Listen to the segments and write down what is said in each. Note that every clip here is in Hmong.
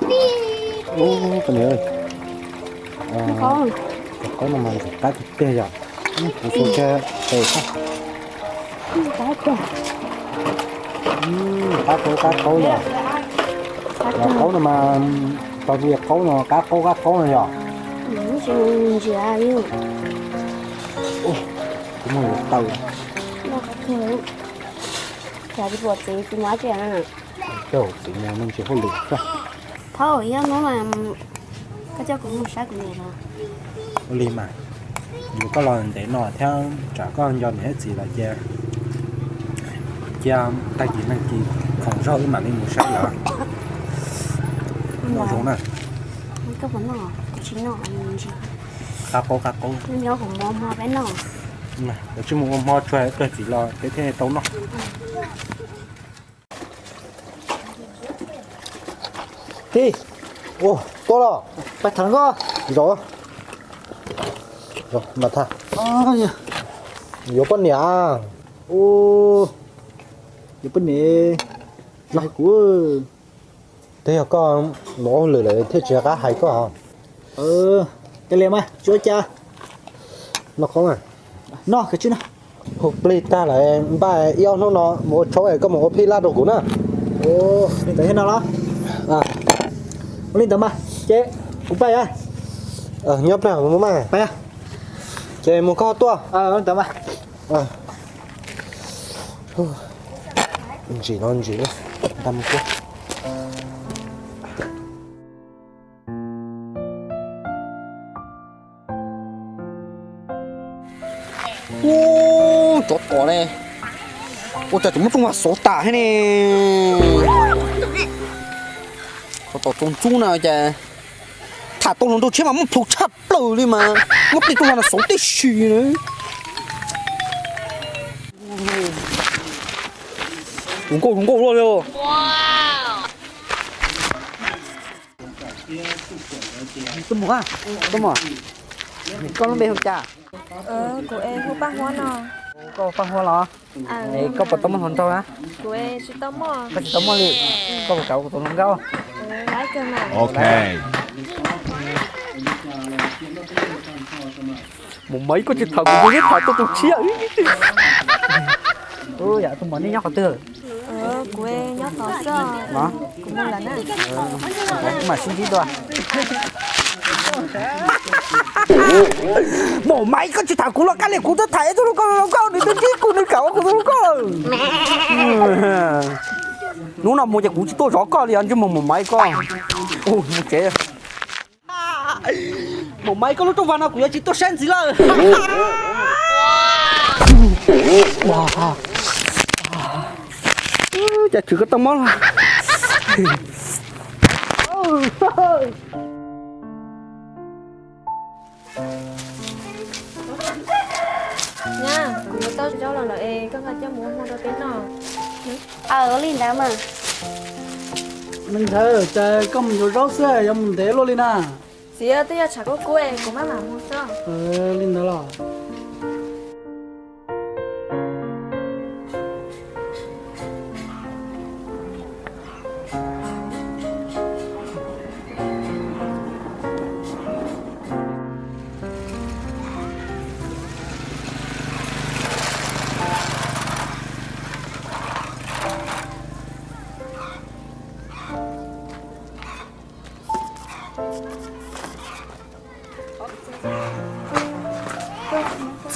Ub, koj niam, cov qaub no mas ntxim qab tiag tiag yom. Kuv xav tias tes, qab qaub qab qaub yom. Cov qaub no mas, tau tias qaub no qab qaub qab qaub no yom. Kuv muaj yuav taw. Cov txiv no no ntsis hauj lwm. Thaum ib hnub mas koj coj kuv mus saib kuv niam los. Ua li mas, yus koj los ntev no thiab tsam koj nco niam thiab txiv lawm ces, cia tag kis nag kis khoom zog wb mam li mus saib lawm. Noj zoo na. Qab qaub qab qaub. Lawv tsis mus ua hmo tsuag kawg txiv los peb thiaj tau noj. Tij, ua, tuaj los. Pais tham koj. Zov, zov mas tham. Yuav poj niam. Ua, yuav poj niam. Los kuv. Twb yog koj mus ua hauj lwm lawm thiaj tsis nco qab hais koj. Cia li mas tsis ua cas. Noj qoob, noj kawg tsis noj. Hu plig tag lawm, npaj ib ob hnub no mus ua tshoob es koj mus ua plig laj rau kuv na. Li ntawd thiaj no los? Ua li ntawd mas ces kuv pais. Nyob plag mus mas. Ces mus koj tuaj. Li ntawd mas. Ntsim no ntsim, ntag mus tuaj. Ub, tsov tom ne, ua cas tseem muab rooj vag xov tas thiab ne. Tsov tom txoov ntxub na cas tham tau hluas nraug tshiab mas muaj plhus tshaj plaws li mas muab tej rooj vag no xov tib si na. Hluas nkauj hluas nkauj luaj li. Tuaj mus, tuaj mus. Koj lub npe hu cas? Kuv es hu Paj Huab no. Koj hu Paj Huab los? Es koj puas tau muaj hluas nraug na? Koj tsis tau muaj li. Koj puas kam ua kuv tus hluas nkauj? Ok. Maum Maiv, koj tsis tham kuv, kuv twb tham tau tus tshiab. Yam tus Maum, nej nyob qhov twg? Kuv nyob tod xwb. Kuv mus lawm na. Kuv mam sib ntsib dua. Maum Maiv, koj tsis tham kuv los kav liam, kuv twb tham ib tug hluas nkauj, nws twb ntsib kuv, nws kam ua kuv tus hluas nkauj lawm. Hnub no mus ces kuv tsis tuaj zov koj li os, ntsej muag Maum Maiv koj. Mus tsev. Maum Maiv, koj lub rooj vag no kuv yuav tsis tuaj saib ntxiv lawm. Cas tshwm koj tau mob los. Nyab, kuv yuav tau zaub los lawm es koj nqa coj mus ua hmo rau peb noj. Aw, ua li ntawd mas. Me ntxhais, cas koj mus yuav zaub xwb yuav mus ntev luaj li na? Txiv, twb yog tshav kub kub es kuv maj mam mus xwb. Li ntawd los.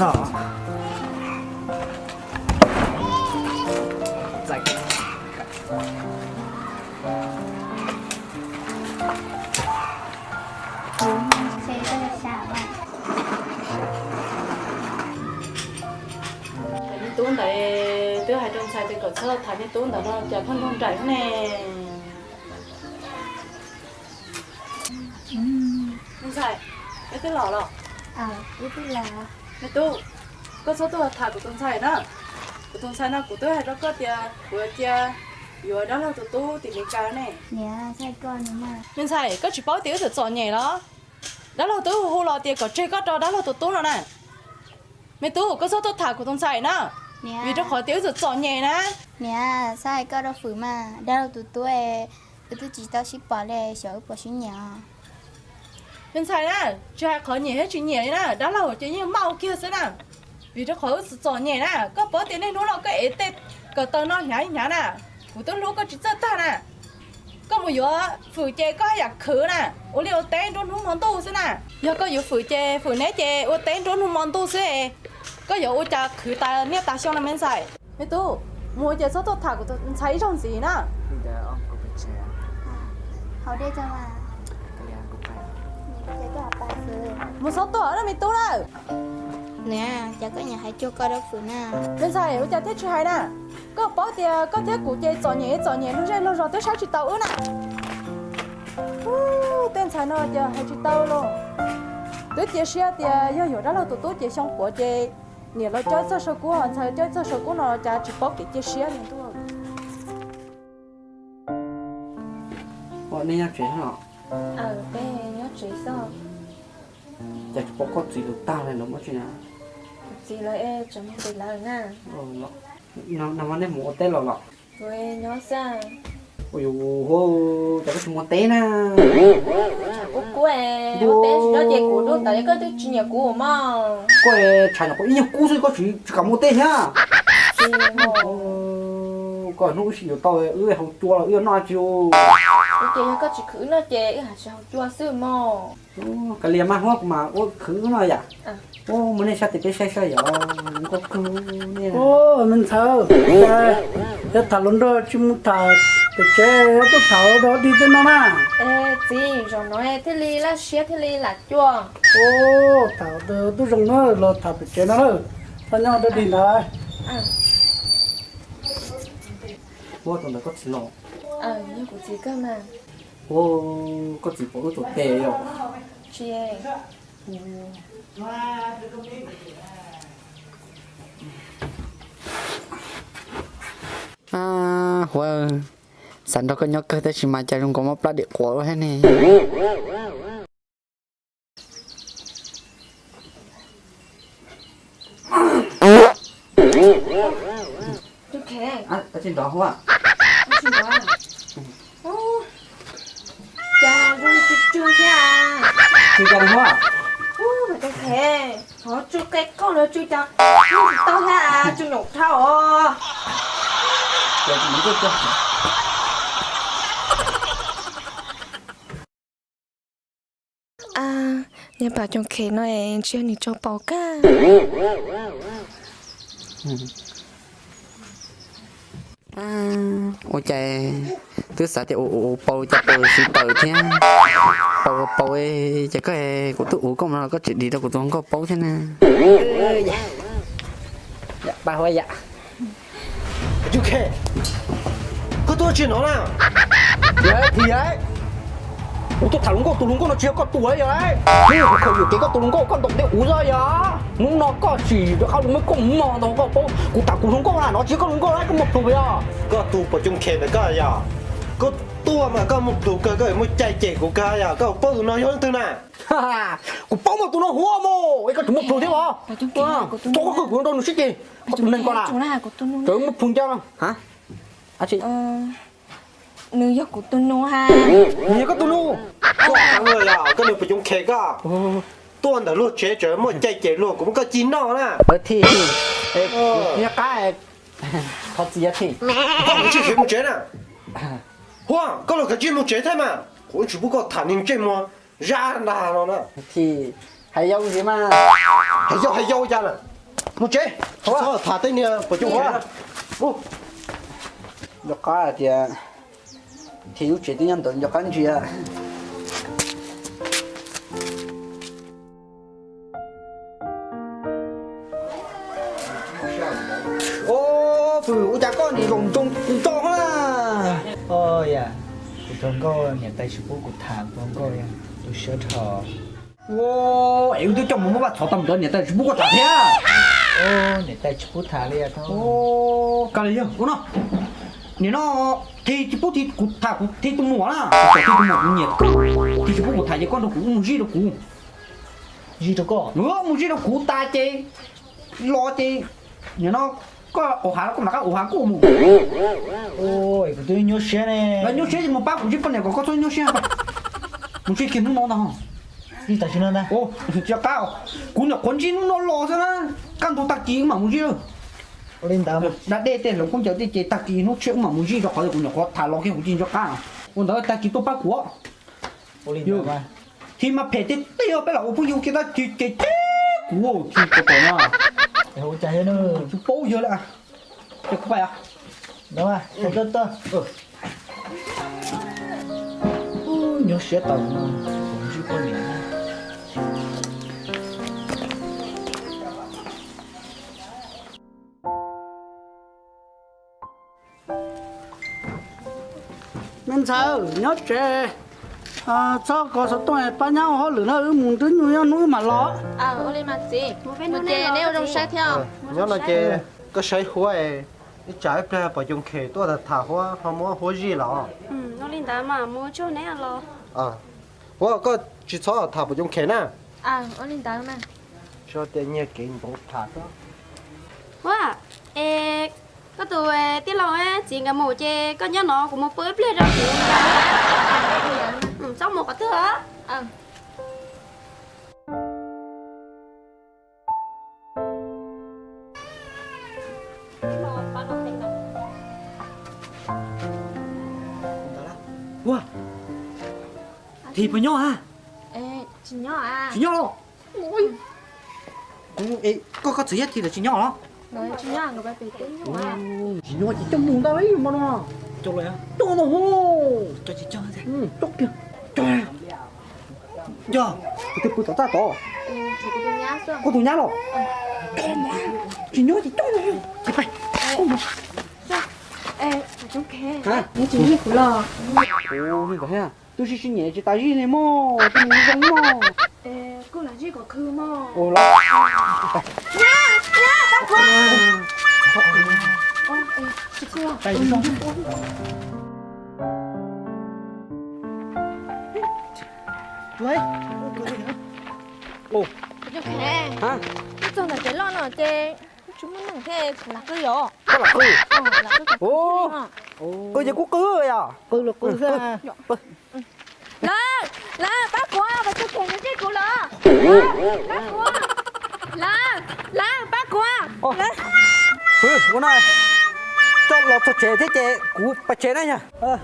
Txog. Niag tub ntawd twb hais rau ntxhais tias kom txhob tham niag tub ntawd no, cas pheej nrog nraim ne. Me ntxhais, neb twb los los? Me tub, koj txhob tuaj tham kuv tus ntxhais na. Kuv tus ntxhais no kuv twb hais rau koj tias kuv cia yuav dab laug tus tub tim Meskas ne. Me ntxhais, koj tsis paub tias wb txawm txom nyem los? Dab laug twb hu los tias kom tseg koj rau dab laug tus tub no na. Me tub, koj txhob tuaj tham kuv tus ntxhais na, vim rau qhov tias wb txawm txom nyem na. Niam, txhob hais koj rau fwm mas, dab laug tus tub es Wb twb tsis tau sib pom li, xyov wb puas sib nyiam. Me ntxhais na, tsis hais qhov nyiam thiab tsis nyiam li na, dab laug ces yeej maj ua kiag xwb na. Vim rau qhov wb txom txom nyem na, koj paub tias niaj hnub no koj ev tej ko taw no hnyav hnyav na, kuv twb hlub koj tsis txawj tag na. Koj mus yuav fwm ces koj haj yam khwv na, ua liaj ua teb nruab hnub hmo ntuj xwb na. Yog koj yuav fwm ces fwm neb ces ua teb nruab hnub hmo ntuj xwb. Koj yuav ua cas khwv tas niaj tas xyoo no me ntxhais? Me tub, mus ces txhob tuaj tham kuv tus ntxhais ib zaug ntxiv na. Mus txhob tuaj na me tub na. Niam, cas koj niam hais cuag koj rau fwm na? Me ntxhais, ua cas thiaj tsis hais na? Koj paub tias koj thiab kuv ces txom nyem txom nyem, luag zej luag zos twb saib tsis taus wb na. Ub, tej ntxhais no ces hais tsis tau los. Twb cia siab tias yog yuav dab laug tus tub ces xyoo puav ces niam los coj ib txoj saw kub, ntxhais coj ib txoj saw kub no cas tsis paub kev cia siab li ntuj. Ua nej nyob tsev los? Peb nyob tsev xwb. Cas tsis pom koj txiv lawv tag li lawv muab tsev na? Kuv txiv lawv es tseem mus pem lawv na. No mas nej mus ua teb los los? Kuv nyob xwb. Ua yuav hu, cas koj tsis mus ua teb na? Kuv kuv ua teb tsis tau ces kuv dub tawv, koj twb tsis nyiam kuv mog. Koj tshav nyuam qhuav ib nyuag kub xwb koj tsis kam mus ua teb thiab. Koj hnub wb sib yuav tau wb haus cua los wb yuav noj tsis? Ua ces yog koj tsis khwv wb noj ces wb hais tsis haus cua xwb mog. Kav liam mas, huab kuv mam ua khwv wb noj yam. Ua muaj nej sab tes peb saib saib yom, zoo nkauj kawg li. Me ntxhais, yog tham hluas nraug tsis mus tham pem tsev, tuaj tham hluas nraug ua dog dig tej no na. Txiv, zaum no thiaj li laj siab thiaj li lam cua. Tham twb zoo na, los tham pem tsev no na. Txhob nyob dog dig ntawd. Ua tus ntawd koj txiv los? Yog kuv txiv kawg mas. Ua, koj txiv pom wb tus tes yom? Tsis. Huab, xav nrog koj nyob kawg tab sis mas cas zoo nkaus mob plab dim quav ua thiab ne. Tsis nrov huab. Cas zoo tsw tsw thiab. Tsw cas huab? Ub, mas tau khev, hov tsw qe qauj los tsw cas, tsis tau thiab, tsw nyaum dhau os. Niag pas coom khev no es ntshe nws tsaug paus kawg. Ua cas twb xav tias ua ua paus cas paus siv tawm thiab. Paus paus, ces koj, kuv twb ua koj mas los koj tseem dim rau kuv tus hluas nkauj paub thiab na. Pas huab yam. Koj tuaj tsis no na? Yog thiab, kuv tuaj tham hluas nkauj, tus hluas nkauj no tsis yog koj tus yog lauj. Kuv khaws yuam kev koj tus hluas nkauj koj ntaus ntiab kuv xwb yog. Hnub no koj tsis rov qab los muab koj mog ntau koj paub, kuv tham kuv hluas nkauj na, no tsis yog koj hluas nkauj lauj, koj muaj plhus yog. Koj tus pas coom khev ntawd koj yog, koj tuaj mas koj muaj plhus kawg, koj muaj cai cem kuv kawg yog, koj paub tus no yog leej twg na? Kuv paub mas tus no huab mog, es koj tseem muaj plhus thiab os. Koj khaws kuv rau nws sib ceg, koj tus neeg koj na, tseem muaj plhus ncaj. Nws yog kuv tus nus ha. Nws yog koj tus nus? Koj, koj nws pas coom khev koj. Tuaj ntawm luag tsev tseem muaj cai cem luag, kuv muab koj ci noj na. Thim, nyob qab, thov txim thim. Koj mus tsis khiav mus tsev na. Huab, koj los khaws ntsej mus tsev thiab mas, kuv tsis pub koj tham niag ntsej muag zaj ntag no na. Thim, hais yau ntxiv mas. Hais yau hais yau cas na. Mus tsev, txhob tham tej niag pas coom khev. Nco qab tias Thim lub tsev twb nyob ntawd nco qab ntsia. Ua cas koj nim zoo ntoo kuv tso ha. Yam, kuv tus nkauj niam tais tsis pub kuv tham, tus nkauj tu siab dhau. Es wb twb coj mus muab vaj txhov tau mus ntawd niam tais tsis pub koj tham thiab. Niam tais tsis pub tham li. Kav liam yog ua no, nim no Thim tsis pub Thim kuv tham, kuv Thim tus muam na, kuv Thim tus muam kuv nyiam, Thim tsis pub kuv tham ces koj nrog kuv mus zij rau kuv. Zij rau koj? Mus zij rau kuv tas ces los ces nim no Koj ua hav los koj mam qab ua hav kuj mus. Kuv twb nyuaj siab ne. Nyuaj siab ces mus pab kuv ntsib poj niam kom koj txhob nyuaj siab. Mus ntsib kiag hnub no ntag. Li tam sim no ntag. Tsis qab, kuv nyuam qhuav ntsib hnub no los xwb na. Kaj ntug tag kis wb mam mus ntsib. Ua li ntawd, da dej tej hloov khaub ncaws tej ces tag kis hnub tshiab wb mam mus ntsib rau qhov kuv nyuam qhuav tham los kiag kuv tsis nco qab. Ua ntawd tag kis tuaj pab kuv. Ua li ntawd mas. Thi mas phem tiag tiag, peb lam ua phooj ywg kiag tab sis ces ces kuv thi tau tau no. Ua cas thiab na? Tsis paub yog li. Ces kuv pais os. Ntawd mas, tau tau tau. Nyuaj siab tau no, kuv ntsib poj niam na. Me ntxhais, nyob tsev, txhob kov xov tooj, pab nyab ua hauj lwm na, wb mus nrwb nyuj nyob hnub wb mam los. Mus ces neb ua zoo saib thiab. Nyob no ces koj saib huab, ib tsam ib pliag pom cov khes tuaj tham huab ho muab huab zij los. Ua li ntawd mas mus tsuag neb los. Huab, koj tsis txhob tham pom cov khes na. Ua li ntawd mas. Tso tias nyiag kev npau tham xwb. Huab, es koj tus tij laug txiv nkawd mus ces koj nyob no kuv mus pw ib pliag rau kuv. Txhob mus qhov twg os. Ua, Thi puas nyob a? Tsis nyob los? Koj, koj txiv thiab Thi lawv tsis nyob los? Tsis nyob ces coj mus ntag, ib yam no. Coj no, coj kiag. Yog, kuv twb pw tom txaj tod. Koj tus nyab los? Tsis nyob ces coj no. Ces pais. Neb tsis zij kuv los? Kuv, nej nkawd thiab. Twb sib sib nyiam tsis tas zij li mog, twb mus zoo mog. Kuj lam zij kom khw mog. Ua los. Txog ntawm kev loj no ces tsis muaj neeg thiab, kuv lam qw yom. Koj lam qw? Qw ces kuv qw yom. Qw los qw xwb. Lawv, lawv, pab kuv, pab kuv, kuv los. Pab kuv, lawv, lawv, pab kuv. Ua no, coj los txog tsev thiab ces kuv pais tsev na yog.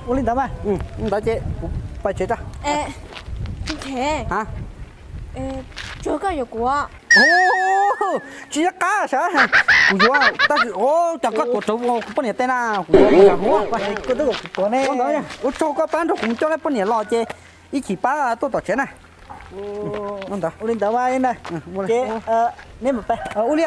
Ua li ntawd mas, ntawd ces kuv pais tsev tso. Tsuag koj yuav kuv. Tsis nyob qab sav, kuv yuav, tab sis cas koj tuav rawv kuv poj niam tej na, kuv yuav mus huab. Ua tsaug koj pab nrog kuv coj lawv poj niam los ces ib chim pab tuaj tom tsev na. Ua li ntawd mas, ua li.